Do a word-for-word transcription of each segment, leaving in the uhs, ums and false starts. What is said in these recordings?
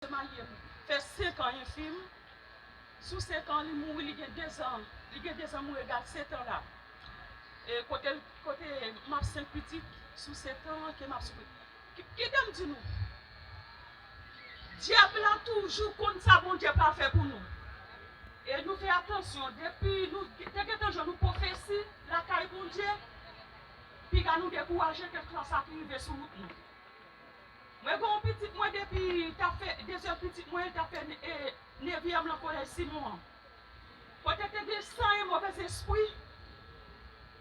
se marye m fè senk an enfim. Sou senk an, li mouri, li gen dezan. Li gen dezan mouri, egal setan la. E kote, kote m ap senk pitit sou setan ke m ap soufri. Ki- Kite m di nou, dyab la toujou konn sa Bondye pral fè pou nou. E nou fè atansyon, depi nou te gentan jwenn yon pwofesi lakay Bondye, piga nou dekouraje kèlkeswa sa ki rive sou wout nou. Mwen gen yon pitit mwen depi l t ap fè, dezyèm pitit mwen, l t ap fè e, nevyèm nan kolèj Simon an. Kote te gen san e movèzespri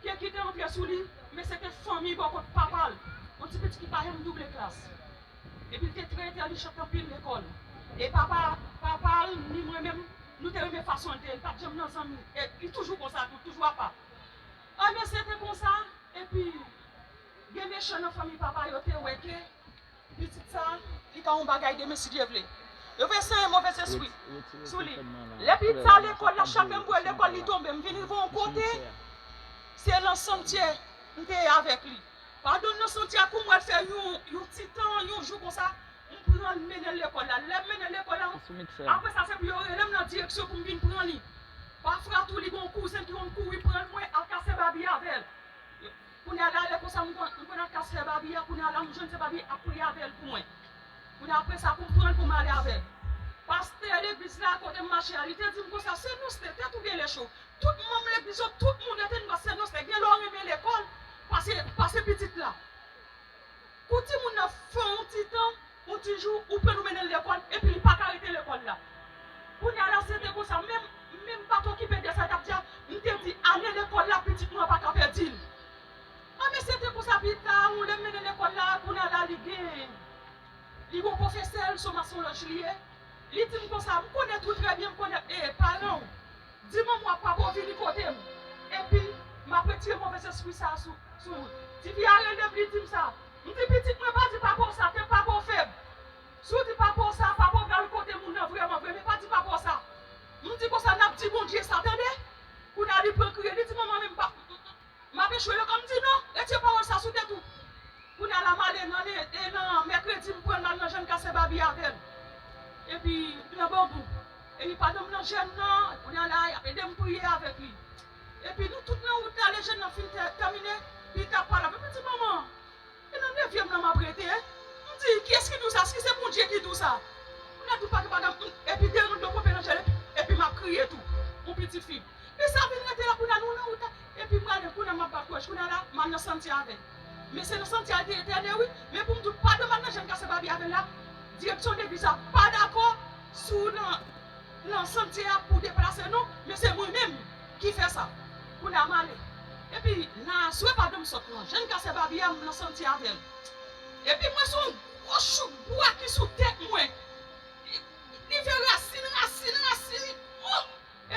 ke ki te antre sou li, men se te fanmi bò kot papa l, yon ti pitit ki pa janm double klas. Epi l te trè entèlijan anpil lekòl. E papa, papa l, ni mwen menm, nou te renmen fason l te ye, li pa t janm nan zanmi, e li toujou konsa tou, toujou apa. Anben, se te konsa, epi gen mechan nan fanmi papa yo te wè ke pitit sa, li ka yon bagay demen si Dye vle. Yo fè san e movèzespri sou li. Lè pitit sa lekòl la, chak lè m voye l lekòl, li tonbe. M vin rive yon kote, se nan santyè m te ye avèk li. Pandan m nan santyè a, kou m wè l fè yon, yon ti tan, yon jou konsa, m pran l, mennen l lekòl la. Lè m mennen l lekòl la, apre sa, se pou yo rele m nan direksyon pou m vin pran li. Pafwa tou, li gen yon kouzen ki konn kouri pran l, mwen al kase babi avè l. Kounye a la, lè konsa, m konn, m konn al kase babi a, kounye a la, m jwenn se babi ap priye avè l pou mwen. Kounye a, apre sa, pou m pran l, pou m ale avè l. Pastè legliz la, kote m mache a, li te di m konsa, Senoste, tèt ou genlè cho. Tout manm legliz yo, tout moun yo te di m, Senoste, gen lè w renmen lekòl, pase, pase pitit la. Kou timoun nan fè yon ti tan, yon ti jou, ou pran l ou mennen l lekòl, epi li pa ka rete lekòl la. Kounye a la, se te konsa, menm, menm m pa t okipe de sa l t ap di a, m te di, ane lekòl la, pitit mwen pa ka pèdi l. Anben, se te konsa, pita, yon lè m mennen l lekòl la, kounye a la, li gen, li gen yon pwofesè l, se yon masonlòj li ye. Li di m konsa, m konnen tou trè byen, m konnen, e, paran w. Di manman w ak papa w vini kote m. Epi, m ap retire movèzespri sa a sou, sou ou. Tifi a rele m, li di m sa. M di, pitit mwen, pa di papa w sa, tèt papa w fèb. Si w di papa w sa, papa w pral kote moun nan vrèman vre, men pa di papa w sa. M di konsa, n ap di Bondye sa, tande? Kounye a li pran kriye, li di, manman, men m pa, m ap echwe lekòl. M di, non, retire pawòl sa sou tèt ou. Kounye a la, m ale nan, e nan mèkredi, m pran l, m al nan jèn kase babi avè l. Epi, m pran banbou. Epi, pandan m nan jèn nan, kounye a la, y ap ede m priye avèk li. Epi, nou tout nan wout la, lè jèn nan fin tè- tèmine, li t ap pale avè m. M di, manman, e nan nevyèm nan m ap rete, e? M di, kiyès ki di w sa? Èske se Bondye ki di w sa? Kounye a, tout pa gen bagay, m- epi de rand dlo ponpe nan jèl, epi, epi m ap kriye tou. Yon pitit fi. Men sa vin rete la, kounye a, nou nan wout la. Epi m prale, kounye a, m ap bat wòch. Kounye a la, m al nan santyè avè l. Men se nan santyè a l te entène, wi. Men pou m di w, pandan m al nan jèn kase babi avè l la, direksyon legliz la pa dakò si w nan, nan santyè a pou deplase nou, men se mwen menm ki fè sa. Kounye a, m ale. Epi, nan aswè, pandan m sot nan jèn kase babi a, m nan santyè avè l. Epi mwen, se yon gwo chouk bwa ki sou tèt mwen. Li, li fè rasin, rasin, rasin. Oh!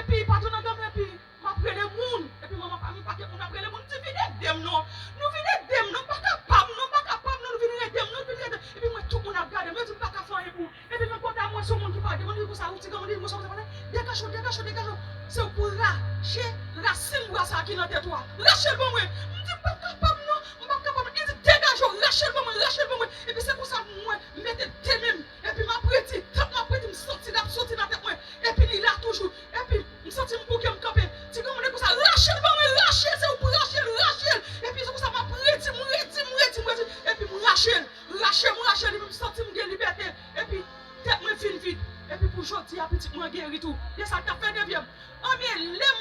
Epi, pa tounen dan m, epi m ap rele moun. Epi manman pa m, pakèt moun ap rele moun. M di, vin ede m non. Nou vin ede m non. M pa kapab non, m pa kapab non. Nou vin ede m non, nou vin ede m. Epi mwen, tout moun ap gade m. Yo di m pa ka fè anyen pou ou. Epi nan kote a, mwen, se yon moun ki pa gen moun, li konsa, yon ti granmoun, li konsa, konsa, konsa. Degaje w, degaje w, degaje w. Se ou pou rache rasin bwa sa a ki nan tèt ou a. Rache l ban mwen. M di, m pa kapab non. M pa kapab non. Li di, degaje w, rache l ban mwen, rache l ban mwen. Epi se konsa, mwen, m mete de men m. Epi m ap redi, tank m ap redi, m santi l ap soti nan tèt mwen. Epi li la toujou. Epi m santi m bouke, m kanpe. Ti granmoun nan konsa, rache l ban mwen, rache l, se ou pou rache l, rache l. Epi se konsa m ap redi, m redi, m redi, m redi. Epi m rache l, rache, m rache l, epi m santi m gen libète. Epi tèt mwen vin vid. Epi pou jodi a, pitit mwen geri tou. De sa l t ap fè nevyèm. Anben, lè m,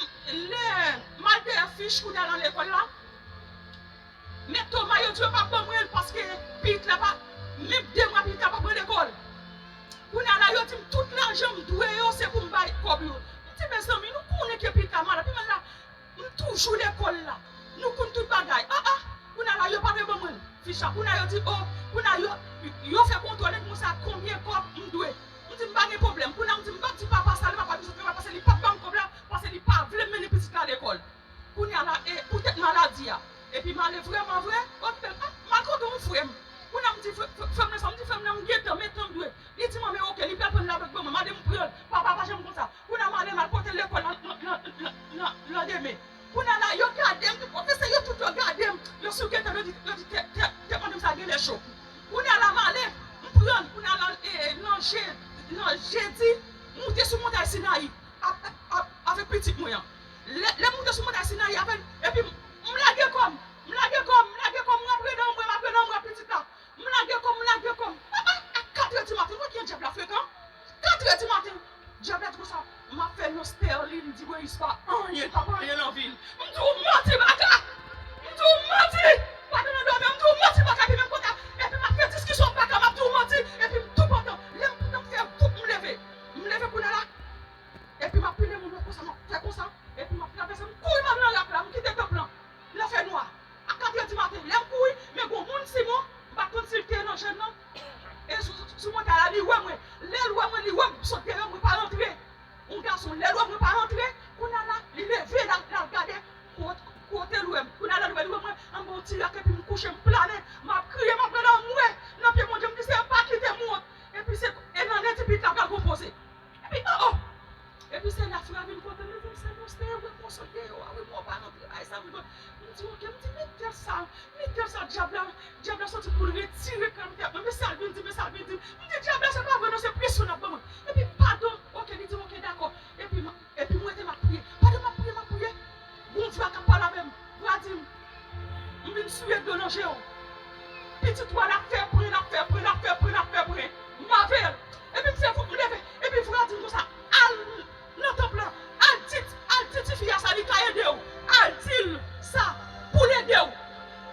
lè m al dèyè fich kounye a nan lekòl la, Mèt Toma yo di yo p ap ban mwen l paske pitit la pa, menm de mwa pitit la p ap pran lekòl. Kounye a la, yo di m tout lajan m dwe yo, se pou m bay kòb yo. M di, mezanmi, nou konnen ke pitit la malad. Pi mal la, m toujou lekòl la. Nou konn tout bagay. Ah, ah, kounye a la, yo pa vle ban mwen l. Fich la, kounye a yo di, oh, kounye a yo, yo fè kontwòl, epi m konn sa konbyen kòb m dwe. M di, m pa gen pwoblèm. Kounye a, m di, m p ap di papa sa, li pa pa bezwen travay, paske li p ap ban m kòb la, paske li pa vle m mennen pitit la lekòl. Kounye a la, e, poutèt maladi a. Epi m ale vrèman vre, okipe l. Ah, m al kote yon frè m. Kounye a m di frè, frè, frè m nan sa, m di frè m nan, m gen tan, men tan m dwe. Li di m, men oke, li pral pran l avèk ban mwen. M ale m pran l. Papa pa janm konsa. Kounye a m ale, m al pote l lekòl nan, nan, nan, nan, nan, landemen. Kounye a la, yo gade m, tout pwofesè yo tout yo gade m. Yo sou gen tan, yo di, yo di, tèt, tèt, tèt madanm sa genlè cho. Kounye a la, m ale, m pran l. Kounye a la, e, e, Jedi, moute sou montay Sinayi a- a- avèk pitit mwen an. Lè lè m moute sou montay Sinayi avè l, epi m lage kò m, m lage kò m, m lage kò m, m rantre nan onm mwen, m rantre nan onm pitit la. M lage kò m, m lage kò m. A a, a katrè di maten, nou wè kijan dyab la frekan? Katrè di maten, dyab la di konsa, m ap fè non Sterline di Moyiz pa anyen, l p ap anyen nan vi l. M di w manti baka! M di w manti! Pandan m dòmi an, m di w manti baka, epi menm kote a, epi m ap fè diskisyon baka, m ap di w manti, epi m tou pantan, lè m pantan fè voup, m leve. M leve kounye a la, epi m ap pile moun yo konsa, m ap fè konsa, epi m ap travèse, m kouri m al nan rak la, m kite tanp lan, nan fènwa. A katrè di maten, lè m kouri, men gon moun Simon, m pa t konn si l te nan jèn nan, e sou, sou, sou montay la, li wè mwen. Lè l wè mwen, li wè m sot dèyè, mwen pa rantre. Yon gason, lè l wè mwen pa rantre, kounye a la, li leve, l al, l al gade kot-, kote l wè m. Kounye a la, li wè, li wè mwen anba yon ti rak, epi m kouche, m plane, m ap kriye, m ap rele anmwe nan pye Bondye, m di, Seyè, pa kite m wont. Epi se, e nan lendi pit la pral konpoze. Epi, o, o! Epi se la frè a vin kote m, li di m, Seyè, nou se wè m wè w sot dèyè a, wi, mwen pa rantre, bagay sa, wi, bon. M di, oke, m di, men tèt sa, men tèt sa, dyab la, dyab la soti pou l retire kè m tèt mwen, men sa l vin di, men sa l vin di m. M di, dyab la, se pa vre non, se presyon l ap ban mwen. Epi, padon, oke, li di m, oke, dakò. Epi, m, epi m rete, m ap priye. Pandan m ap priye, m ap priye, gon vwa k ap pale avè m. Vwa di m, m vin siye dlo nan je w. Pitit ou a l ap fè pren, l ap fè pren, l ap fè pren, l ap fè pren. M lave l. Epi m fè voup, m leve. Epi vwa di m konsa, al nan tanp lan, al di, al di tifi a sa, li ka ede w. Al di l sa, pou l ede w,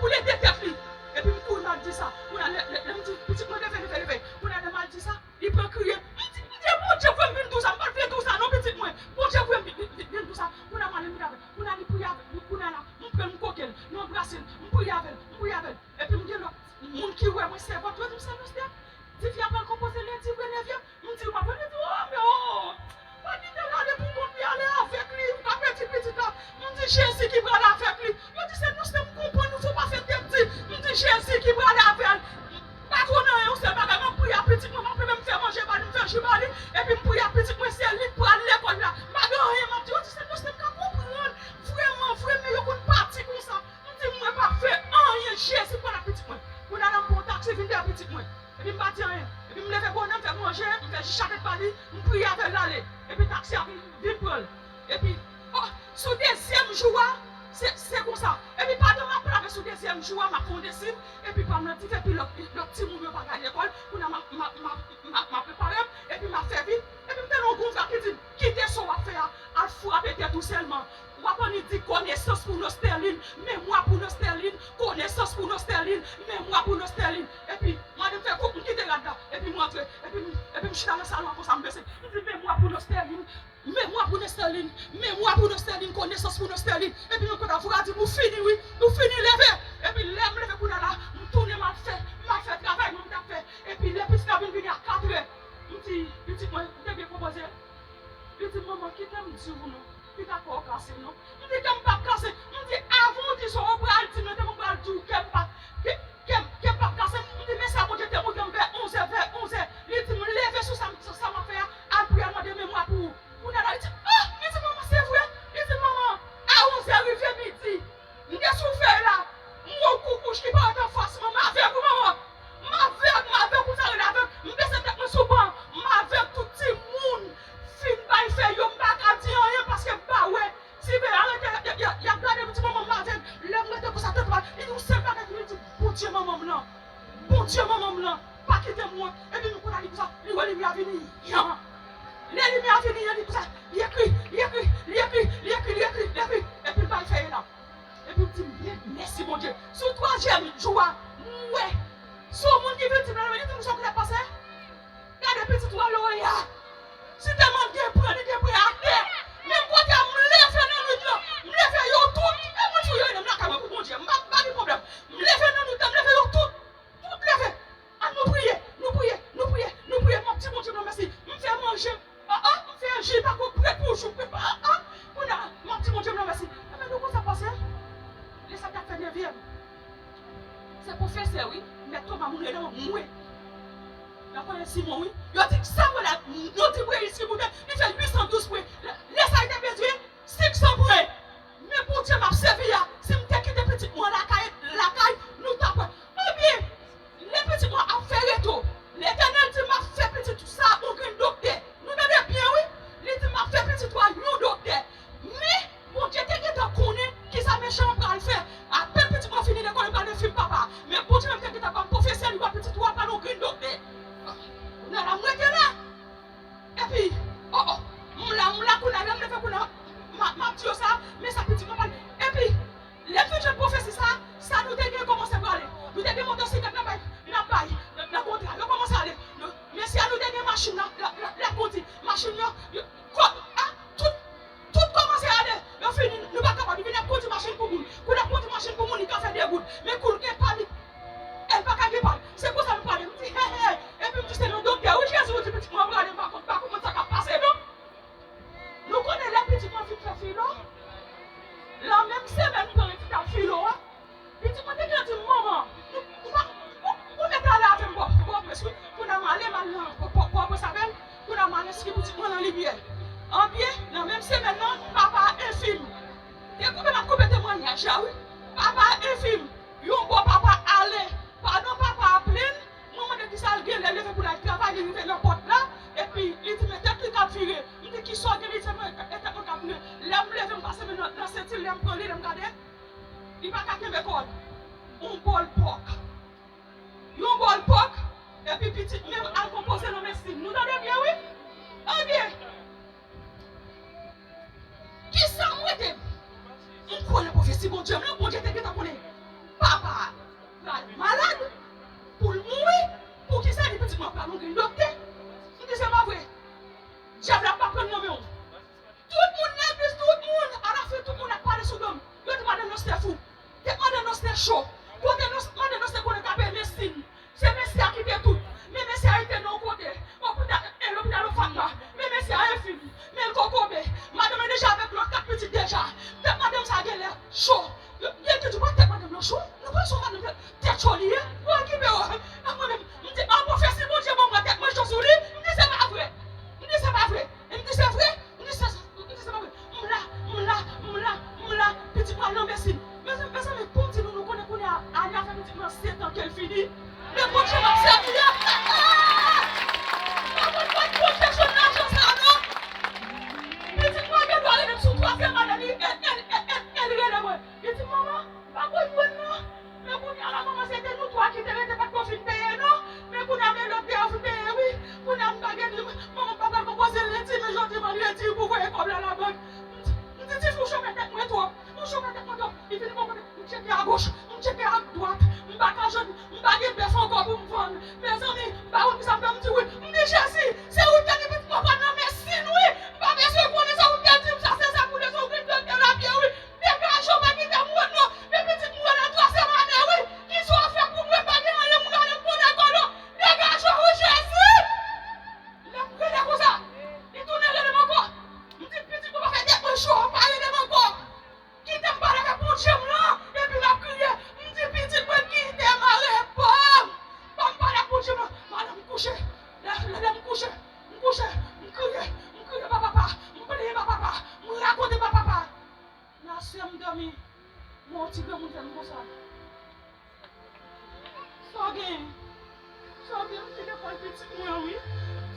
pou l ede tèt li. Epi m kouri m al di sa. Kounye a, lè, lè, lè m di, pitit mwen, leve, leve, leve. Kounye a, lè m al di sa, li pran kriye. M di, m di, Bondye voye m vin di w sa, m pa t vle di w sa non, pitit mwen. Bondye voye m vin, vin, vin, vin di w sa. Kounye a, m ale m priye avè l. Kounye a, li priye avè m. Kounye a la, m pran l, m koke l, m anbrase l, m priye avè l, m priye avè l. Epi m gen lòt moun ki wè mwen, sèvant yo di m, Sè Noustè, tifi a pral konpoze lendi vre, nevyèm. M di, w ap vre? Li di, o, men o, pa kite l ale pou kont li, ale avèk li, ou ka pèdi pitit la. M di, Jezi ki pral avèk li. Yo di, se nou, se m konprann, nou fò pase tèt di. M di, Jezi ki pral avè l. Pa twò nan anyen, yon sèl bagay, m ap priye a pitit mwen, m ap menm fè manje ba li, m fè ji ba li, epi m priye a pitit mwen, se li k pral lekòl la. M pa gen anyen, m ap di, yo di, se nou, se m ka konprann. Vrèman, vrèman, yo konn pati konsa. M di, mwen p ap fè anyen, Jezi pral ak pitit mwen. Kounye a la, m pran yon taksi, vin dèyè pitit mwen. Epi m pa di anyen. Epi m leve bonè, m fè manje, m fè ji chapèt ba li, m priye avè l, l ale. Epi taksi a vin, vin pran l. Epi, o, sou dezyèm jou a, se, se konsa. Epi pandan m ap lave sou dezyèm jou a, m ap fè yon desi, epi pa m nan dife, epi lòt, lòt timoun yo pa ka al lekòl. Kounye a m ap, m ap, m ap, m ap, m ap prepare m, epi m ap fè vit. Epi m tande yon gon vwa ki di m, kite sa w ap fè a, al frape tèt ou sèlman. W ap annik di konesans pou non Sterline, memwa pou non Sterline, konesans pou non Sterline, memwa pou non Sterline. Epi, mande m fè koup, m kite rad la. Epi m rantre. Epi m, epi m chita nan salon an konsa, m bese. M di, memwa pou non Sterline, memwa pou non Sterline, memwa pou non Sterline, konesans pou non Sterline. Epi yon kote a, vwa di m, ou fini wi, ou fini, leve. Epi lè m leve kounye a la, m tounen, m al fè, m al fè travay mwen m t ap fè. Epi lè pitit la vin vini a katrè, m di, pitit mwen, m te byen konpoze. Li di, manman, kite m di w non. Pita kò w kase non. M di, kè m p ap kase. M di, avan w di sa w pral di m nan, te mwen pral di w kè m p ap, kè, kè, kè m p ap kase. M di, men sa Bondye te montre m vè onzè, vè onzè. Li di m leve sou sa m, sa m ap fè a, al priye, al mande memwa pou ou. Kounye a la, li di, ah! Li di, manman, se vre? Li di, manman, a onzè rive midi, m te sou fèy la, m wè w kou wouj ki parèt anfas mwen, m avèg wi manman. M avèg, m avèg, ou sa rele avèg. M bese tèt mwen sou ban, m avèg, tout timoun fin bay fèy yo, m pa ka di anyen paske m pa wè. Siveyè a rete, y, y, y, y ap gade m, di manman m avèg. Lè m rete konsa, tèt mwen, li di yon sèl bagay ki vin di, Bondye manman m lan. Bondye manman m lan. Pa kite m wont. Epi m konn li konsa, li wè limyè a vini. Yan. Lè limyè a vini, li konsa, li ekri, li ekri, li ekri, li ekri, li ekri, li ekri. Epi l bay fèy la. Epi m di, men, mèsi Bondye. Sou twazyèm jou a, m wè. Se yon moun ki vin di m la, li di m sa w konn ap pase? Gade pitit ou a lori a. Si te mande pran, li te pran atè. Men kote a m leve nan nwit lan, m leve yo tout. E moun sou yo, m lakay mwen pou Bondye. M pa, pa gen pwoblèm. M leve nan nwit lan, m leve yo tout. Tout leve. Ann nou priye, nou priye, nou priye, nou priye. M ap di Bondye m nan mèsi. M fè manje. Ah, ah, m fè ji, pako prèt pou jou, prèt, ah, ah. Kounye a, m ap di Bondye m nan mèsi. Ebyen, nou konn sa k pase? Lè sa t ap fè nevyèm, se pwofesè, wi, mèt Toma, moun rele mwen. Yo konnen Simon, wi. Yo di, sa mwen la, yo di Moyiz ki boute, li fè uit san douz pwen. Lè, lè sa, li te pèdi senk san pwen. Men Bondye m ap sèvi a, si m te kite pitit mwen lakay, lakay, nou Èske pitit mwen nan limyè? Anbyen, nan menm semèn nan, papa a enfim. Te koupe m ap koupe temwayaj la, wi. Papa a enfim. Yon bò papa ale. Pandan papa a plenn, mwen mande kisa l gen lè leve pou l al travay, li rive nan pòt la, epi li di men tèt li k ap vire. M di kisa w gen, li di se mwen, e tèt mwen k ap vire. Lè m leve, m pase men nan, nan senti l, lè m pran li, lè m gade, li pa ka kenbe kò l. Yon bòl pòk. Yon bòl pòk, epi pitit menm al konpoze nan men Sin. Nou tande byen, wi? Ebyen, kisa m rete? M kwè nan pwofesi Bondye m lan, Bondye te gentan konnen papa a pral malad, pou l mouri, poukisa li pitit mwen pral yon grenn doktè? M di se pa vre. Dyab la pa pran nan men w. Tout moun legliz, tout moun, alafen tout moun ap pale sou do m. Yo di madanm nan se fou. Tèt madanm nan se cho. Kote nan, madanm nan se konnen k ap men Sin. Se mesye a ki te tout. Men mesye a rete nan yon kote. Lopital, e lopital Ofatma. Men mesye a enfim. Men l kokobe. Madanm nan deja avèk lòt kat pitit deja. Tèt madanm sa genlè cho. Yo, gen ki di pa tèt madanm nan cho. Nou pa son madanm tèt, tèt cho li ye. Ou okipe w. A mwen menm, m di, an pwofesi Bondye ban mwen tèt mwen cho sou li. M di se pa vre. M di se pa vre. E m di se vre. M di se, m di se pa vre. M la, m la, m la, m la. Pitit mwen al nan mesin. Mezanmi, mezanmi, pou m di nou, nou konnen kounye a, ane a fè pitit mwen sèt an ke l fini. Men Bondye m ap sèvi a. Pa konn pa t konn kesyon lajan sa a non. Pitit mwen gen dwa rele m sou twazyèm ane li, e, e, e, e, e li rele mwen. Li di, manman, m pa konn jwenn non. Men kounye a la, manman, se te nou twa ki te rete, pa t ko fin peye non. Men kounye a, men lòt de yo fin peye wi. Kounye a, m pa gen, manman, m pa pral konpoze lendi, men jodi vandredi pou voye kòb la labank. M di, m di, tifi, ou chofè tèt mwen twòp. Ou chofè tèt mwen twòp. Li vin bò kote, m tcheke agoch, m tcheke adwat. M pa ka jwenn, m pa gen bèf ankò pou m vann. Mezanmi, m pa konn kisa m fè, m di wi. M di, Jezi, se ou ki te di pitit mwen pral nan mesin wi. M pa bezwen konnen sa ou te di m, sa se sa pou lè sa ou vin plante lapyè wi. Degaje w, pa kite m wont non. Men pitit m wè nan twazyèm ane wi. Kisa w ap fè pou mwen, pa gen anyen m gade m konnen ankò non. Degaje w wi Jezi. Lè m rele konsa, li tounen rele m ankò. M di pitit mwen pa fè tèt mwen cho, pa rele m ankò. Kite m pale avèk Bondye m lan, epi l ap kriye. M di pitit mwen kite m al repo m. Ban m pale ak Bondye m lan. Madanm m kouche. Lè, lè, lè m kouche, m kouche, m kriye, m kriye ba papa, m plenyen ba papa, m rakonte ba papa. Nan sè m dòmi, men yon ti granmoun fè m konsa. Sa w gen? Sa w gen? M fin lekòl pitit mwen wi.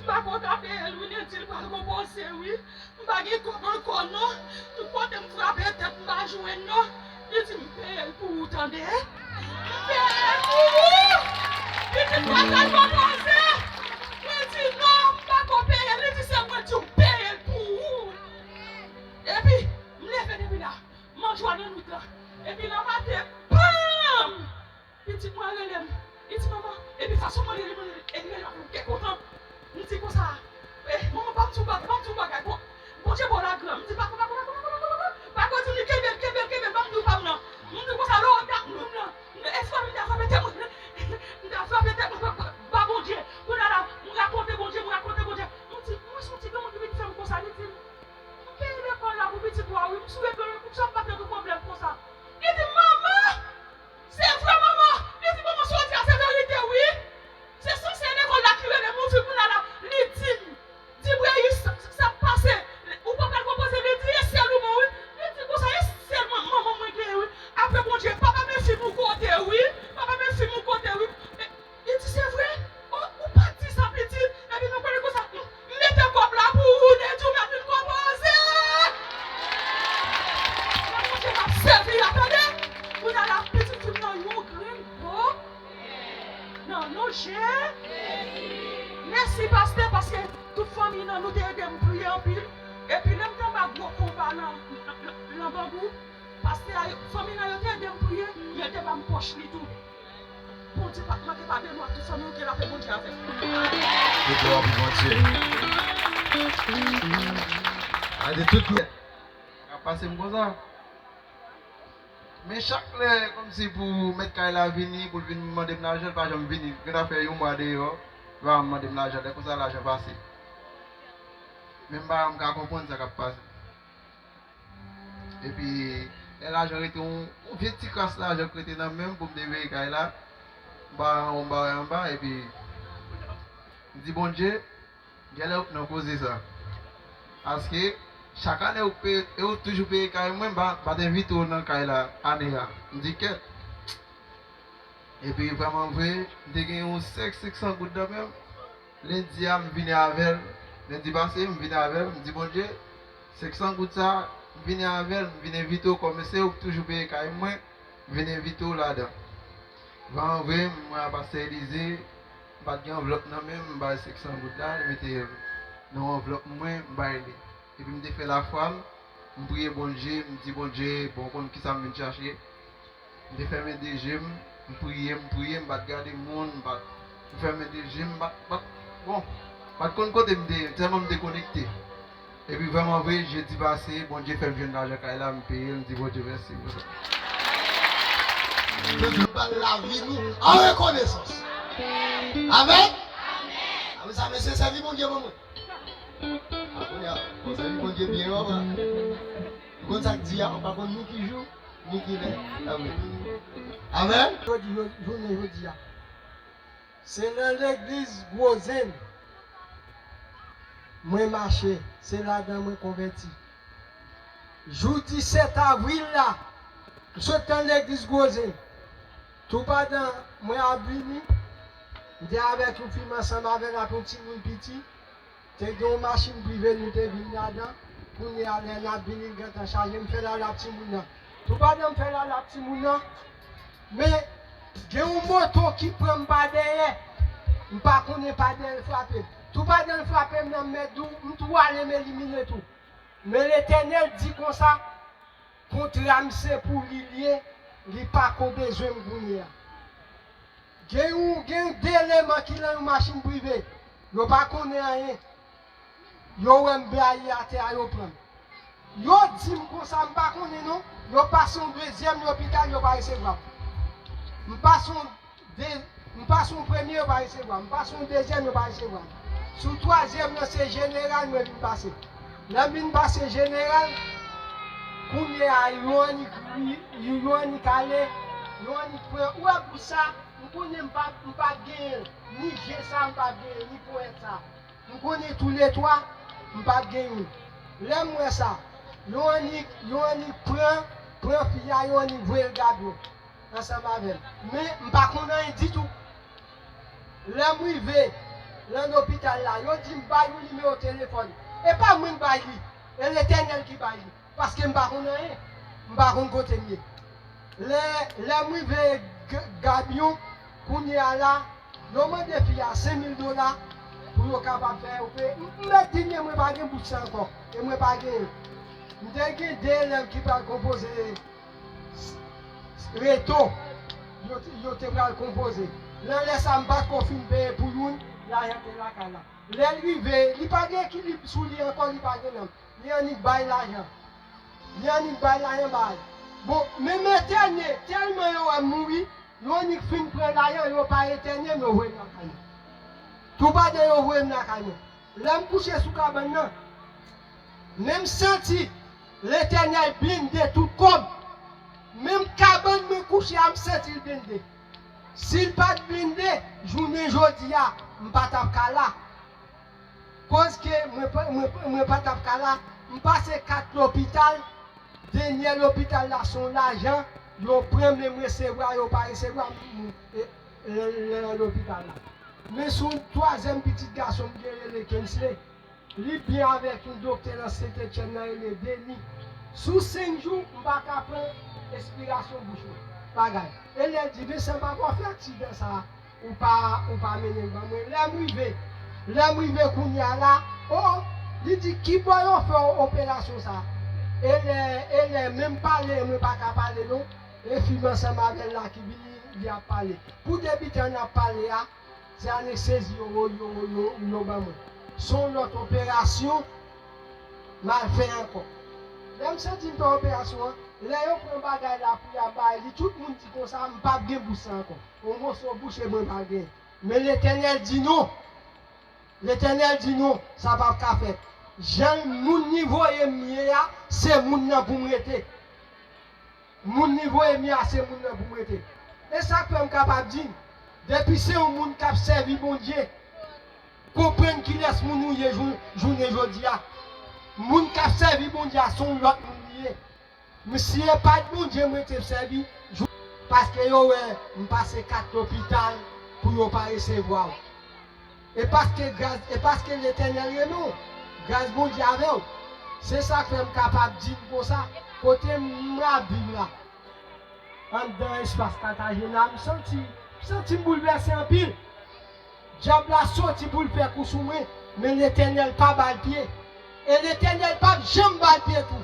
M pa ko ka peye l wi, Nedi l pral konpoze wi. M pa gen kòb ankò non. Tout kote m frape tèt m pa jwenn non. Li di m peye l pou ou tande. M peye l pou ou. Pitit mwen pral konpoze. Li di non, m pa ko peye l. Li di se mwen di w peye l pou ou. Epi, m leve depi la. M an jwa nan nwit la. Epi nan maten, pam! Pitit mwen rele m. Li di, manman, epi fason mwen rele, mwen rele, e li rele m avèk yon kè kontan. M di konsa, eh, manman, ban m di w bagay, ban m di w bagay. Bon, Bondye ba w lagran. M di, pa ko, pa ko, pa ko, pa ko, pa ko, pa ko. Pa ko di m li kenbe l, kenbe l, kenbe l, ban m di w pa m nan. M di konsa, lè w ap dat nou m nan. E frape, m ta frape tèt mwen. M ta frape tèt mwen, ba, ba, ba Bondye. Kounye a la, m rakonte Bondye, m rakonte Bondye. M di, mwen se yon ti granmoun ki vin fè m konsa, li di m, m peye lekòl la pou pitit ou a wi, m sou regle, poukisa m pa t nan tout pwoblèm konsa? Li di m, manman! Se vre, manman! Li di, manman, sa w di a, se verite, wi. Se sanse lekòl la ki rele m, ou di kounye a la, li di m, di Breyis, sa, sa k pase? Ou pa pral konpoze, li di, e sèl ou mwen, wi. Li di konsa, e sèl mwen, manman mwen genyen, wi. Apre Bondye, papa m enfim ou kote, wi. Papa m enfim ou kote, wi. E, Li di, se vre? O, ou pa t di sa, pitit. Epi nou konnen konsa, m, m mete kòb la pou ou, Nedi, ou mèt vin konpoze. Men Bondye m ap sèvi a, tande. Kounye a la, pitit fi m nan yon grenn bon. Nan non Je-, mèsi, pastè, paske tout fanmi nan nou te ede m priye anpil. Epi lè m te anba gwo konba nan, nan, nan Bangou, pastè a, fanmi nan yo te ede m priye, men yo te ban m pòch li tou. Bondye p ap manke pale nou ak tout fanmi w gen lapè Bondye avè w. Tout glwa pou Bondye. Gade tout glwa. K ap pase m konsa. Men chak lè, kòmsi pou mèt kay la vini, pou l vin mande m lajan, l pa janm vini. Gentan fè yon mwa deyò, li pa janm mande m lajan. Lè konsa, lajan pase. Men m pa janm ka konprann sa k ap pase. Epi, lè lajan rete yon, yon vye ti kras lajan k rete nan men m pou m te peye kay la, m ba anwo, m ba anba, epi m di Bondye, Genlè ou nan koze sa. Paske chak ane ou peye, e ou toujou peye kay mwen, m pa, pa t envite w nan kay la ane a. M di kèt. Epi vrèman vre, m te gen yon sèk senk san goud nan men m. Lendi a, m vini avè l. Lendi pase, m vini avè l. M di, Bondye, senk san goud sa, m vini avè l, m vin envite w kòm se ou k toujou peye kay mwen, m vin envite w ladan. Vrèman vre, m wè a pastè Elize, m pa t gen anvlòp nan men m, m bay senk san goud la, li mete l nan yon anvlòp mwen, m bay li. Epi m te fè lafwa m, m priye Bondye, m di Bondye, bon, ou konn kisa m vin chache. M te fèmen de je m, m priye, m priye, m pa t gade moun, m pa t, m fèmen de je m, m pa t, pa t, bon, m pa t konn kote m te ye, tèlman m te konekte. Epi vrèman vre, jedi pase, Bondye fè m jwenn lajan kay la, m peye l, m di Bondye mèsi pou sa. Ke Dye ban lavi nou an rekonesans. Amèn. Amèn. Sa mesye sèvi Bondye pou mwen. A, kounye a, bon, sèvi Bondye byen, papa. Ou konn sa k di a, ou pa konn ni ki jou, ni ki lè l ap rete. Amèn. Jodi, jodi, jounen jodi a, se nan legliz Gwozenn mwen mache, se ladan mwen konvèti. Jou disèt avril la, m sot nan legliz Gwozenn. Toupadan mwen ap vini, m te avèk yon fi m ansanm avè l ak yon timoun piti. Te gen yon machin prive nou te vin ladan. Kounye a, lè n ap vini, l gentan chaje, m fè lalap timoun nan. Toupadan m fè lalap timoun nan, men gen yon moto ki pran m pa dèyè. M pa konnen pa dèyè l frape m. Toupadan l frape m nan, m mèt di w, m tou ale, m elimine tou. Men Letènèl di konsa, kontra m se pou li l ye, li pa ko bezwen m kounye a. Gen yon, gen de eleman ki nan yon machin prive, yo pa konnen anyen. Yo wè m blayi atè a, yo pran m. Yo di m konsa, m pa konnen non. Yo pase yon dezyèm lopital, yo pa resevwa m. M pase yon de, m pase yon premye, yo pa resevwa m. M pase yon dezyèm, yo pa resevwa m. Sou twazyèm nan, se jeneral mwen vin pase. Lè m vin pase jeneral, kounye a, yo annik, yo annik ale, yo annik pran. Ou wè pou sa, m konnen m pa, m pa genyen ni je sa, m pa genyen ni ponyèt sa. M konnen toulètwa, m pa t gen youn. Lè m wè sa, yo annik, yo annik pran, pran fi a, yo annik voye l Gabyon ansanm avè l. Men, m pa konn anyen ditou. Lè m rive nan lopital la, yo di m bay yon nimewo telefòn. E pa mwen k bay li, e Letènèl ki bay li. Paske m pa konn anyen. M pa konn kote m ye. Lè, lè m rive G-, Gabyon, kounye a la, yo mande fi a senk mil dola pou yo kapab fè opere. M, m mèt di l, men mwen pa gen bout sa ankò. E mwen pa genyen. M te gen de elèv ki pral konpoze s-, s-, reto. Yo, te- yo te pral konpoze. Nan lè sa, m pa t ko fin peye pou youn, lajan te lakay la. Lè l rive, li pa gen ekilib sou li ankò, li pa gen nanm. Li annik bay lajan. Li annik bay lajan bay. Bon, men m etène, tèlman yo wè m mouri, yo annik fin pran lajan, yo pa etène m, yo voye m lakay mwen. Toupadan yo voye m lakay mwen. Lè m kouche sou kabann nan, men m santi Letènèl blende tout kò m. Menm kabann mwen kouche a, m santi l blende. Si l pa t blende, jounen jodi a, m pa t ap ka la. Koz ke mwen pa, mwen, mwen pa t ap ka la, m pase kat lopital, dènye lopital la se yon lajan, yo pran men m resevwa, yo pa resevwa m, m, e, e, nan lopital la. Men se yon twazyèm pitit gason m gen rele Kensley, li byen avèk yon doktè nan Sentetièn nan rele Denis. Sou senk jou, m pa ka pran espirasyon bouch mwen. Bagay. E lè l di, Vincent, papa w fè aksidan sa a. Ou pa, ou pa mennen l ban mwen. Lè m rive, lè m rive kounye a la, o, li di, kibò yo fè w operasyon sa? E lè, e lè menm pale, mwen pa ka pale non. E fi m ansanm avè l la ki vini, li ap pale. Pou de biten n ap pale a, se anestezi yo, yo, yo, yo, yo ban mwen. Se yon lòt operasyon m al fè ankò. Lè m santi m fè operasyon an, lè yo pran bagay la pou y ap bay li, tout moun di konsa, m p ap gen bouch sa ankò. Yon moso bouch e mwen pa gen. Men Letènèl di non. Letènèl di non, sa p ap ka fèt. Jan moun li voye m ye a, se moun nan pou m rete. Moun li voye m ye a, se moun nan pou m rete. E sa k fè m kapab di, depi se yon moun k ap sèvi Bondye, Konprann kilès moun ou ye jou-, jounen jodi a. Moun k ap sèvi Bondye a se yon lòt moun li ye. M, si e pa t Bondye mwen te sèvi, jou, paske yo wè m pase kat lopital pou yo pa resevwa w. E paske gras, e paske Letènèl renmen w, gras Bondye avè w. Se sa k fè m kapab di n konsa, kote m ap viv la, anndan espas Katajena, m santi, m santi m boulvèse anpil. Dyab la soti pou l fè kou sou mwen, men Letènèl pa ba l pye. E Letènèl p ap janm ba l pye tou.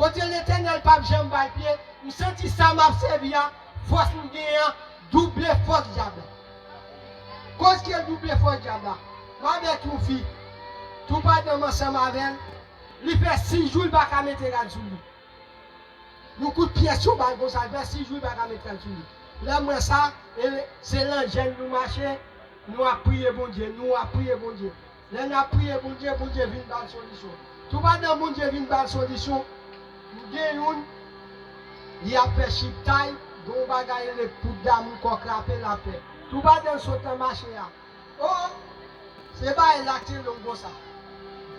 Kote Letènèl p ap janm ba l pye, m santi sa m ap sèvi a, fòs m genyen an, double fòs dyab la. Kote ki double fòs dyab la? M avèk yon fi, toupadan m ansanm avè l, li fè sis jou l pa ka mete rad sou li. Yon kout pyès yo ba l konsa, l fè sis jou li pa ka met rad sou li. Lè m wè sa, e se lanjèl nou mache, nou ap priye Bondye, nou ap priye Bondye. Lè n ap priye Bondye, Bondye vin ba l solisyon. Toupadan Bondye vin ba l solisyon, m gen youn, li ap fè chiptay, gen yon bagay rele poud damou kòk rape l ap fè. Toupadan l sot nan mache a, o, se bagay la k te long konsa.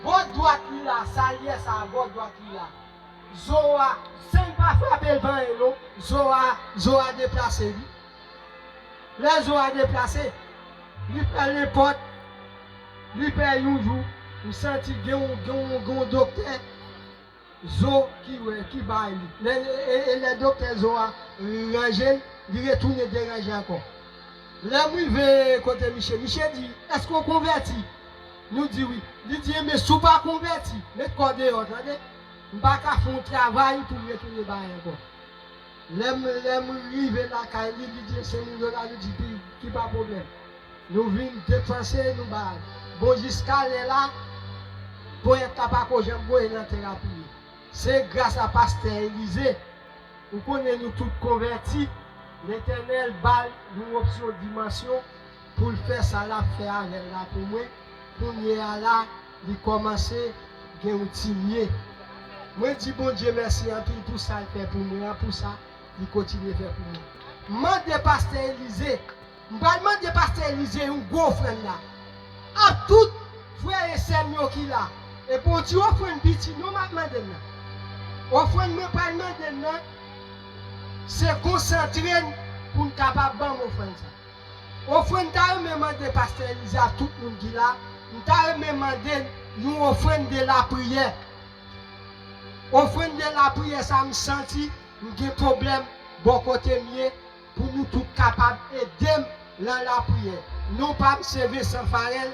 Bò dwat li la, sa l ye sa, bò dwat li la. Zo a, san l pa frape l pa anyen non, zo a, zo a deplase wi. Lè zo a deplase, li fè nenpòt, li fè yon jou, m santi gen yon, gen yon, gen yon doktè zo ki wè, ki bay li. Lè, e, e, e lè doktè zo a ranje l, li retounen deranje ankò. Lè m rive kote misye, misye di, "Èske w konvèti?" Nou di wi. Li di, "Enben, si w pa konvèti, met kò w deyò, tande? M pa ka fè yon travay pou m retounen bay ankò." Lè m, lè m rive lakay li, li di, "Se moun yo la," li di, "ki, ki pa pwoblèm." Nou vin depanse, nou bay. Bon, jiska lè la, ponyèt la pa ko janm voye nan tè a pye. Se gras a pastè Elize. Ou konnen nou tout konvèti, Letènèl ba l yon opsyon dimansyon pou l fè sa l ap fè avè l la pou mwen. Kounye a la, li kòmanse gen yon ti mye. Mwen di Bondye mèsi anpil pou sa l fè pou mwen an, pou sa li kontinye fè pou mwen. M mande pastè Elize, m pral mande pastè Elize yon gwo ofrann la. Ak tout frè e sè m yo ki la. E pa yon ti ofrann piti non m ap mande n nan. Ofrann mwen pral mande n nan, se konsantre n pou n kapab ban m ofrann sa. Ofrann m ta renmen mande pastè Elize ak tout moun ki la, m ta renmen mande n yon ofrann de lapriyè. Ofrann de lapriyè sa m santi m gen pwoblèm bò kote m ye, pou nou tout kapab ede m nan lapriyè. Non pa m se Vincent Farel,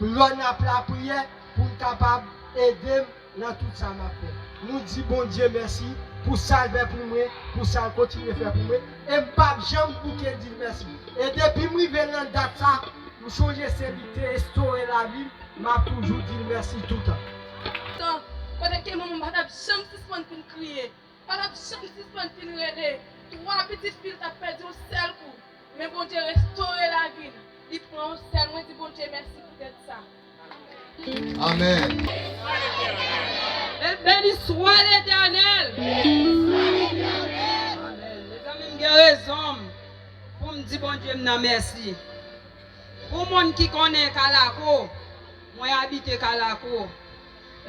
lò n ap lapriyè pou n kapab ede m nan tout sa m ap fè. Nou di Bondye mèsi pou sa l fè pou mwen, pou sa l kontinye fè pou mwen, e m p ap janm bouke di l mèsi. E depi m rive nan dat sa, m sonje se li k te restore lavi m, m ap toujou di l mèsi toutan. Tan, kote ke manman m pa t ap janm sispann fin kriye, pa t ap janm sispann fin rele. Twa pitit fi l t ap pèdi yon sèl kou. Men Bondye restore lavi l. Li pran yon sèl. Mwen di Bondye mèsi poutèt sa. Amèn. Béni soit l'Éternel. Amèn. Mezanmi, m gen rezon m pou m di Bondye m nan mèsi. Pou moun ki konnen Kalako, mwen abite Kalako.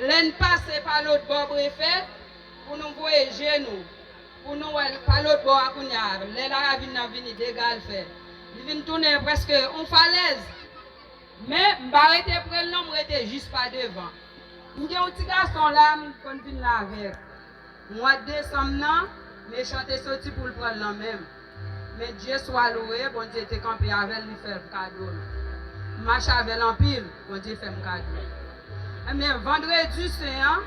Lè n pase pa lòt bò Brefè, pou nou voye je nou, pou nou wè l pa lòt bò a kounye a, lè laravin nan vini, dega l fè. Li vin tounen prèske yon falèz. Men, m pa rete pre l non, m rete jis pa devan. M gen yon ti gason la, m konn vin la avè l. Mwa desanm nan, mechan te soti pou l pran l nan men m. Men Dye swa louwe, Bondye te kanpe avè l, li fè m kado l. M mache avè l anpil, Bondye fè m kado l. Ebyen, vandredi sen an,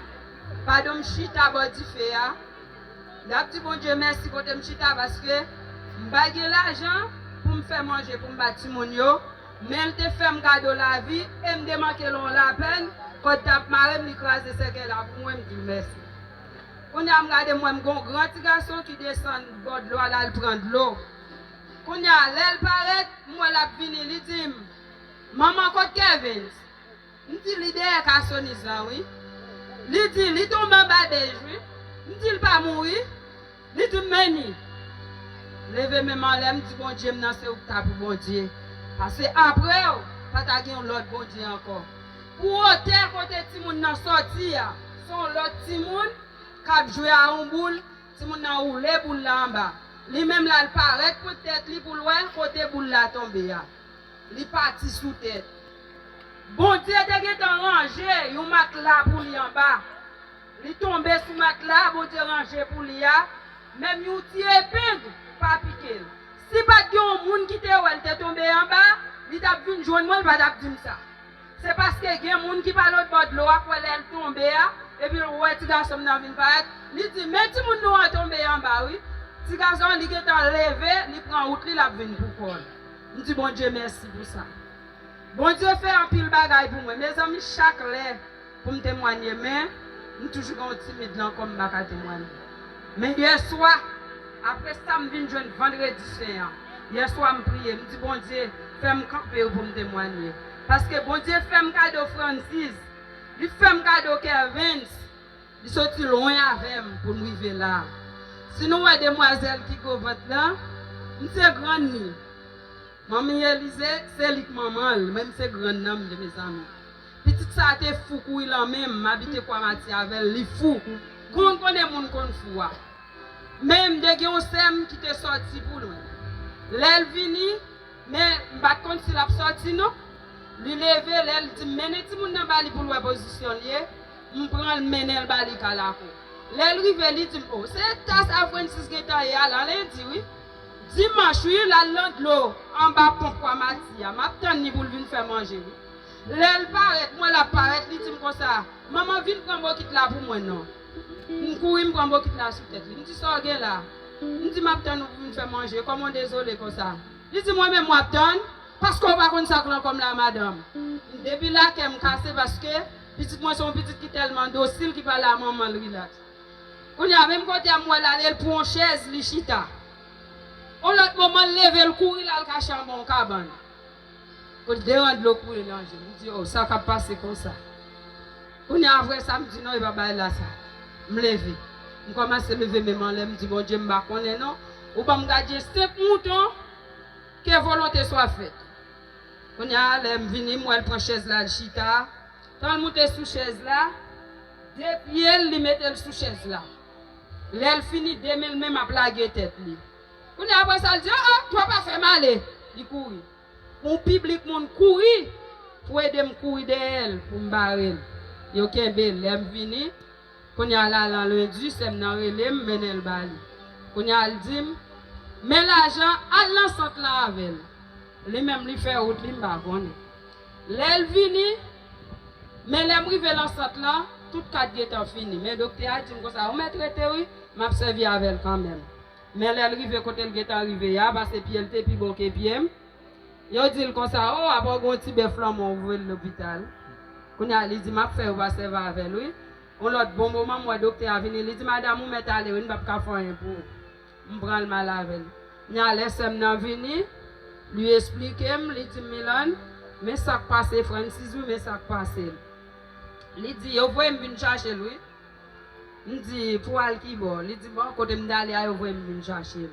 pandan m chita bò dife a, m ap di Bondye mèsi kote m chita, paske m pa gen lajan pou m fè manje pou m ba timoun yo, men l te fè m kado lavi e m demanke l yon lapèn, kòd t ap mare m, li kraze sèkèy la pou mwen, m di l mèsi. Kounye a m gade m wè m gon gran ti gason ki desann bò dlo a l al pran dlo. Kounye a lè l parèt, m wè l ap vini, li di m, "Manman, kot Kevens?" M di, "Li dèyè Kasoniz lan wi." Li di, "Li tonbe anba dèj wi." M di, "L pa mouri?" Li di m, "Men ni." Leve men m anlè, m di, "Bondye m nan, se ou k ta pou Bondye. Paske apre w, Pa ta gen yon lòt Bondye ankò. Pou wotè kote timoun nan sòti a, se yon lòt timoun k ap jwe a yon boul, timoun nan woule boul la anba. Li menm la, l parèt pou tèt li pou l wè kote boul la tonbe a. Li pati sou tèt. Bondye te gentan ranje yon matla pou li anba. Li tonbe sou matla Bondye ranje pou li a, menm yon ti epeng pa pike l. Si pa t gen yon moun ki te wè l te tonbe anba, li t ap vin jwenn mwen, li pa t ap di m sa. Se paske gen moun ki pa lòtbò dlo a k wè lè l tonbe a, epi l wè ti gason m nan vin parèt, li di, "Men timoun nou an tonbe anba wi." Ti gason an, li gentan leve, li pran wout li, l ap vin pou kò l. M di Bondye mèsi pou sa. Bondye fè anpil bagay pou mwen. Mezanmi, chak lè pou m temwanye, men m toujou gen yon timid nan kò m, m pa ka temwanye. Men yè swa, apre sa m vin jwenn Vandredi Sen an, yè swa m priye, m di, "Bondye, fè m kanpe pou m temwanye." Paske Bondye fè m kado Francis, li fè m kado Kervens, li soti lwen avè m pou m rive la. Si nou wè demwazèl ki gwo vant lan, m se grann li. Manmi Elize, se li k manman l, men m se grann nan m ye, mezanmi. Pitit sa a te fou kouri lan men m, m abite Kwa Mati avè l, li fou. Konn konnen moun konn fou a. Men m te gen yon sè m ki te sòti pou lwen. Lè l vini, men m pa t konn si l ap sòti non. Li leve, lè l di m mennen timoun nan ba li pou l wè pozisyon l ye, m pran l mennen l ba li ka lakou. Lè l rive, li di m, "O, se eta sa Francis gentan ye a la, lendi wi." Dimanch wi, l al nan dlo anba ponp Kwa Mati a. M ap tann li pou l vin fè manje wi. Lè l parèt, m wè l ap parèt, li di m konsa, "Manman, vin pran bokit la pou mwen non." M kouri, m pran bokit la sou tèt li. M di, "Sa w gen la?" M di, "M ap tann ou pou vin fè manje, kòman w dezole konsa?" Li di, "Mwen menm w ap tann, paske w pa konn sa k lan kò m la, madanm." Depi la, kè m kase, paske pitit mwen se yon pitit ki tèlman dosil, ki pale a manman l rilaks. Kounye a, menm kote a m wè l ale, l pran yon chèz, li chita. Yon lòt moman, l leve, l kouri, l al kache anba yon kabann. Kote deran dlo koule nan je m. M di, "O, sa k ap pase konsa?" Kounye a, apre sa, m di, "Non, e pa bagay la sa." M leve. M kòmanse leve men m anlè, m di, "Bondye, m pa konnen non. Ou ban m gadyen senk mouton, ke volonte swa fèt." Kounye a, lè m vini, m wè l pran chèz la, l chita. Tan l moute sou chèz la, de pye l, li mete l sou chèz la. Lè l fini, de men l menm ap lage tèt li. Kounye a, apre sa, l di, "O, o, twòp afè, m ale." Li kouri. Yon piblik moun kouri pou ede m kouri dèyè l, pou m bare l. Yo kenbe l. Lè m vini, kounye a la, lan lendi, sè m nan rele m, mennen l ba li. Kounye a, l di m, "Men lajan, al nan sant lan avè l." Li menm, li fè wout li, m pa konnen. Lè l vini, men lè m rive lan sant lan, tout kat gentan fini. Men doktè a di m konsa, "Ou mèt rete wi, m ap sèvi avè l kanmenm." Men lè l rive kote l gentan rive a, pase pye l te pi bon ke pye m, yo di l konsa, "O, apa w gen yon ti bèf lanmò, ou voye l lopital." Kounye a, li di, "M ap fè yo pa sèvi avè l wi." Yon lòt bon moman, m wè doktè a vini, li di, "Madanm, ou mèt ale wi, n p ap ka fè anyen pou ou." M pran l, m al avè l. Kounye a, lè sè m nan vini, li esplike m, li di m, "Milann, men sa k pase Francis wi, men sa k pase l." Li di, "Yo voye m vin chache l wi." M di, "Pou al kibò?" Li di, "Bon, kote m t ale a, yo voye m vin chache l."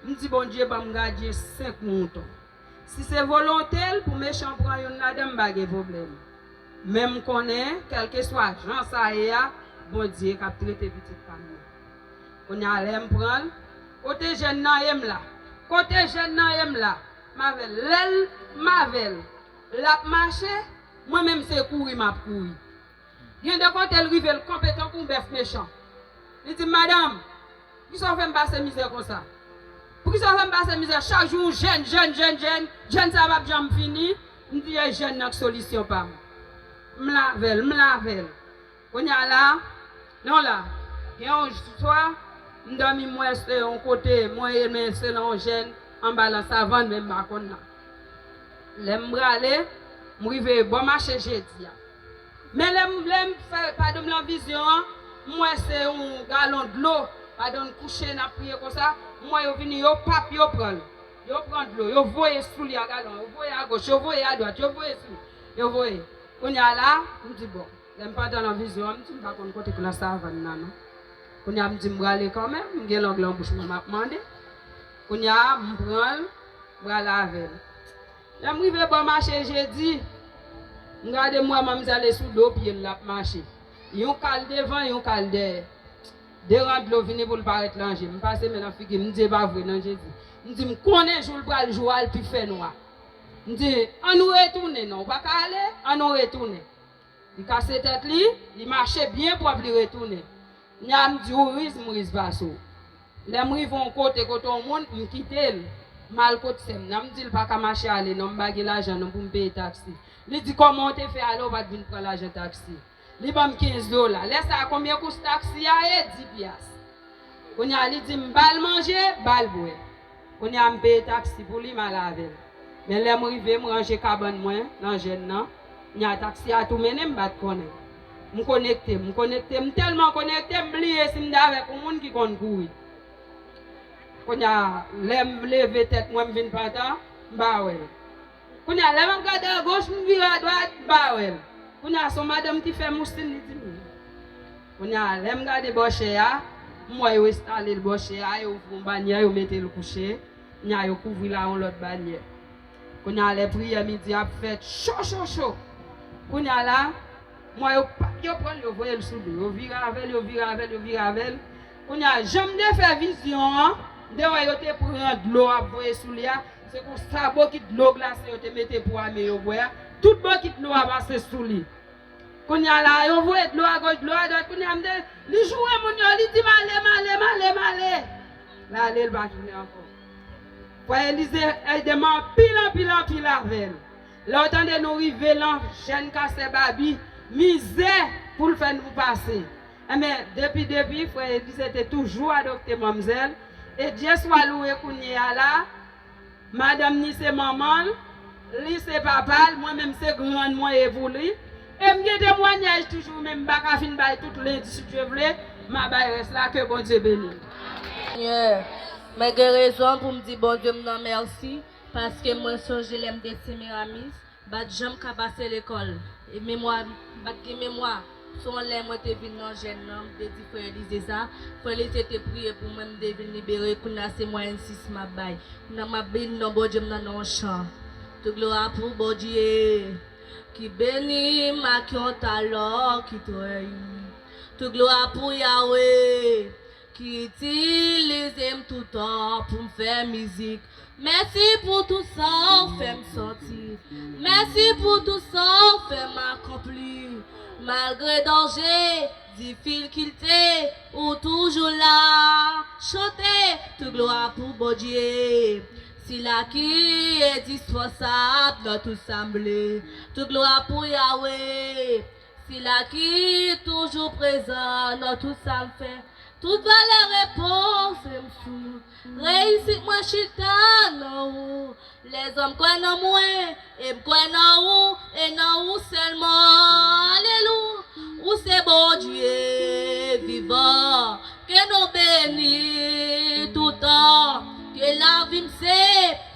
M di, "Bondye ban m gadyen senk mouton. Si se volonte l pou mechan pran youn ladan, m pa gen pwoblèm. Men m konnen, kèlkeswa jan sa ye a, Bondye k ap trete pitit pa m nan." Kounye a, lè m pran l, kote jèn nan ye m la? Kote jèn nan ye m la? M avè l. Lè l, m avè l, l ap mache, mwen menm se kouri m ap kouri. Gen de kote l rive, l kanpe tankou yon bèf mechan. Li di m, "Madanm, poukisa w fè m pase mizè konsa? Poukisa w fè m pase mizè? Chak jou yon jèn, jèn, jèn, jèn, jèn sa p ap janm fini." M di, "E jèn nan k solisyon pa m." M lave l, m lave l. Kounye a la, non la, gen yon swa, m dòmi, m wè se yon kote, mwen ye, men se yon jèn anba lan savann, men m pa konn nan. Lè m prale, m rive bò mache jedi a. Men lè m, lè m fè padan m lan vizyon an, m wè se yon galon dlo, padan n kouche, n ap priye konsa, m wè yo vini, yo pap, yo pran l. Yo pran dlo, yo voye sou li a galon, yo voye agoch, yo voye adwat, yo voye sou li, yo voye. Kounye a la, m di, "Bon." Lè m pandan lan vizyon an, m di, "M pa konn kote k lan savann nan, non." Kounye a, m di, "M prale kanmenm, m gen lang lan bouch mwen, m ap mande." Kounye a, m pran l, m prale avè l. Lè m rive bò mache Jedi, m gade m wè manmzèl e sou do pye l l ap mache. Yon kal devan, yon kal dèyè. De ran dlo vini pou l parèt nan je m. M pase men nan figi m, m di, "E pa vre non, Jezi." M di, "M konnen jou l pral jou a, l pi fè nwa." M di, "Ann nou retounen non, ou pa ka ale, ann nou retounen." Li kase tèt li, li mache byen pwòp, li retounen. Kounya m di, "Ou riz, m riz pase w." Lè m rive yon kote, kote yon moun, m kite l. M al kot sè m nan, m di l pa ka mache ale non, m pa gen lajan non pou m peye taksi. Li di, "Kòman w te fè ale, w pa t vin pran lajan taksi?" Li ban m kenz dola. Lè sa a, konbyen kous taksi a ye? Di pyas. Kounya li di m ba l manje, ba l bwè. Kounya m peye taksi pou li, m al avè l. Men lè m rive, m ranje kabann mwen nan jèn nan. Kounya taksi a tou mennen m, m pa t konnen. M konekte, m konekte, m tèlman konekte, m bliye si m t avèk yon moun ki konn kouri. Kounya, lè m leve tèt mwen, m vin pantan, m pa wè l. Kounya, lè m ap gade agoch, m vire adwat, m pa wè l. Kounya, se yon madanm ki fè moustin, li di m. Kounya, lè m gade bò chè a, m wè yo enstale l bò chè a, yo ouvri yon banyè, yo mete l kouche. Kounya, yo kouvri l a yon lòt banyè. Kounya, lè priyè midi ap fèt, cho, cho, cho. Kounya la, m wè yo pa, yo pran l, yo voye l sou do. Yo vire avè l, yo vire avè l, yo vire avè l. Kounya, jan m te fè vizyon an, m te wè yo te pran dlo ap voye sou li a. Se konsa bokit dlo glase yo te mete pou ame yo bwè a, tout bokit dlo a pase sou li. Kounya la, yo voye dlo agoch, dlo adwat. Kounya, m te, li joure moun yo, li di m ale, m ale, m ale, m ale. L ale, l pa tounen ankò. Frè Elize ede m anpil, anpil, anpil avè l. Lè w tande nou rive lan, jèn kastè babi, mizè pou l fè nou pase. Enben, depi, depi, frè Elize te toujou adopte manmzèl. E Dye swa louwe kounye a la, madanm ni se manman l, li se papa l, mwen menm se grann mwen ye pou li. E m gen temwanyaj toujou, men m pa ka fin bay tout lendi, si Dye vle, m a bay rès la, ke Bondye beni l. Senyè, mwen gen rezon pou m di Bondye m nan mèsi, paske mwen sonje lè m te Semiramis, m pa t janm ka pase lekòl. E memwa, m pa t gen memwa. Se yon lè mwen te vin nan jèn nan, m te di frè Elize sa. Frè Elize te priye pou mwen, m te vin libere. Kounya se mwayenn sis m ap bay. Kounya m ap beni non Bondye m nan nan yon chan. Tout glwa pou Bondye ki beni m ak yon talan ki trè inik. Tout glwa pou Yawe ki itilize m toutan pou m fè mizik. Mèsi pou tout sa w fè m santi. Mèsi pou tout sa w fè m akonpli. Malgre danje, difikilte, ou toujou la. Chante tout glwa pou Bondye. Sila ki endispansab nan tout sa m vle. Tout glwa pou Yawe. Sila ki toujou prezan nan tout sa m fè. Tout valè repoze m sou ou. Reyisit mwen chita nan ou. Lèzòm kwè nan mwen, e m kwè nan ou, e nan ou sèlman. Alelouya. Ou se Bondye vivan, ke non beni toutan. Ke lavi m se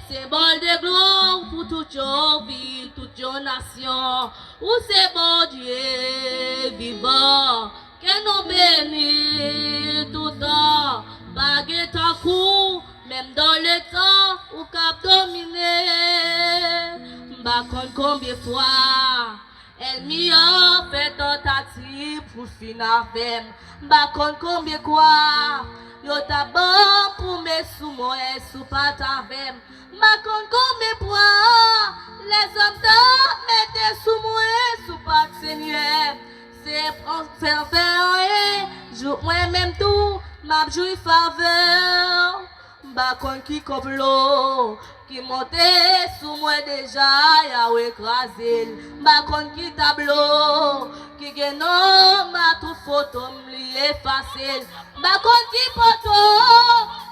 senbòl de glwa pou tout yon vil, tout yon nasyon. Ou se Bondye vivan, ke non beni toutan. Pa gen tankou w, menm dan letan, ou k ap domine. M pa konn konbyen fwa ènmi an fè tantativ pou fin avè m. M pa konn konbyen kwa yo t ap ban m pou met sou mwen si w pa t avè m. M pa konn konbyen pwa lèzòm t ap mete sou mwen si w pa t Senyè. Se, se anfen anyen, jouk mwen menm tou, m ap jwi favè w. M pa konn ki konplo ki monte sou mwen deja, Yawe kraze l. M pa konn ki tablo ki gen non m ak tout foto m, li efase l. M pa konn ki poto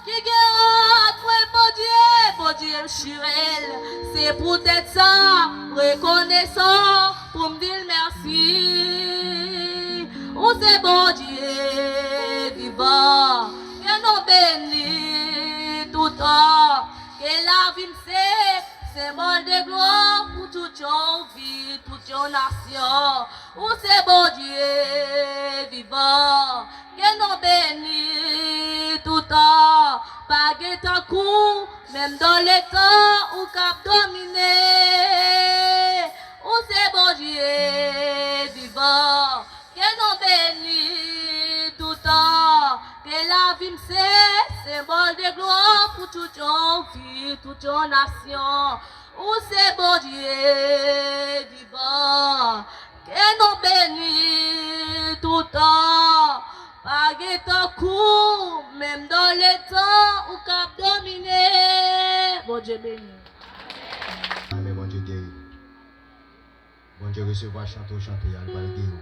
ki gen ant mwen, Bondye, Bondye m chire l. Se poutèt sa, rekonesan pou m di l mèsi. Ou se Bondye vivan, ke non beni toutan. Ke lavi m se senbòl de glwa pou tout yon vil, tout yon nasyon. Ou se Bondye vivan, ke non beni toutan. Pa gen tankou w, Menm dan letan ou k ap domine, ou se Bondye vivan, ke non beni toutan, ke lavi m se senbòl de glwa pou tout yon vi, tout yon nasyon. Ou se Bondye vivan, ke non beni toutan. Pa gen tankou, menm dan letan ou k ap domine. Bondye beni. Amen, Bondye geri. Bondye resevwa chante w chante a, li pral geri w.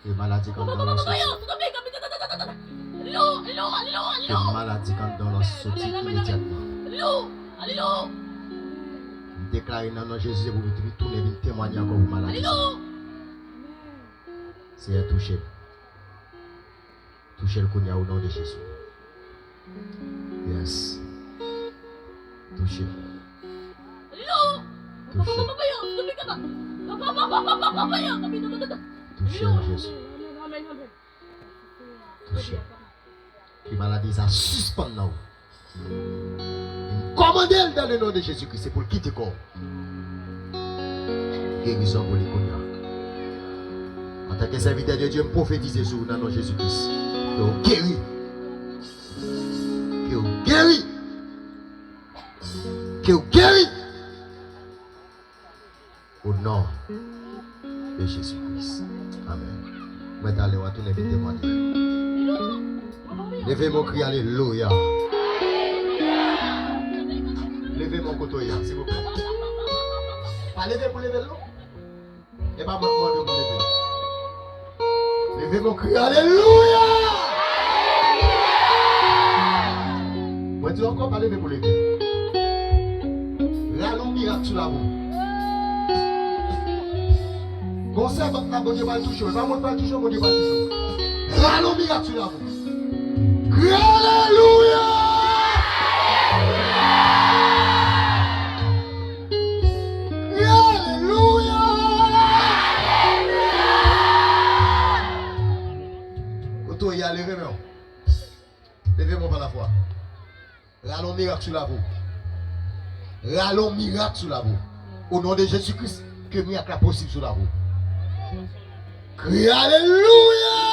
Ke maladi k anndan w lan soti. Ke maladi k anndan w lan soti imedyatman. M deklare nan non Jezi se pou li tounen vin temwaye ankò pou maladi sa. Seyè, touche l. Touche l kounye a, o non de Jezi. Yes. Touche l. Touche l. Touche l, Jezi. Touche l. Ke maladi sa sispann nan ou. M kòmande l dan le non de Jezi Kris, se pou l kite kò w. Gerizon pou li kounye a. Antanke sèvitè de Dye, m pwofetize sou ou nan non Jezi Kris. Ke w geri. Ke w geri. Ke w geri. O non de Jezi Kris. Amen. Mwen talè w a tounen vin temwaye. Leve men w, kriye alelouya. Leve men w kote w ye a, silvouplè. Pa leve pou leve l non. E pa mwen k mande w pou leve. Leve men w, kriye alelouya. Mwen di w ankò, pa leve pou leve. Rale yon mirak sou lavi w. Gon sèvant la, Bondye pral touche w. E pa moun pral touche w, Bondye pral touche w. Rale yon mirak sou lavi w. Kriye alelouya. Kriye alelouya. Kote w ye a, leve men w. Leve men w pa lafwa. Rale yon mirak sou lavi w. Rale yon mirak sou lavi w. O non de Jezi Kris, ke mirak la posib sou lavi w. Kriye alelouya.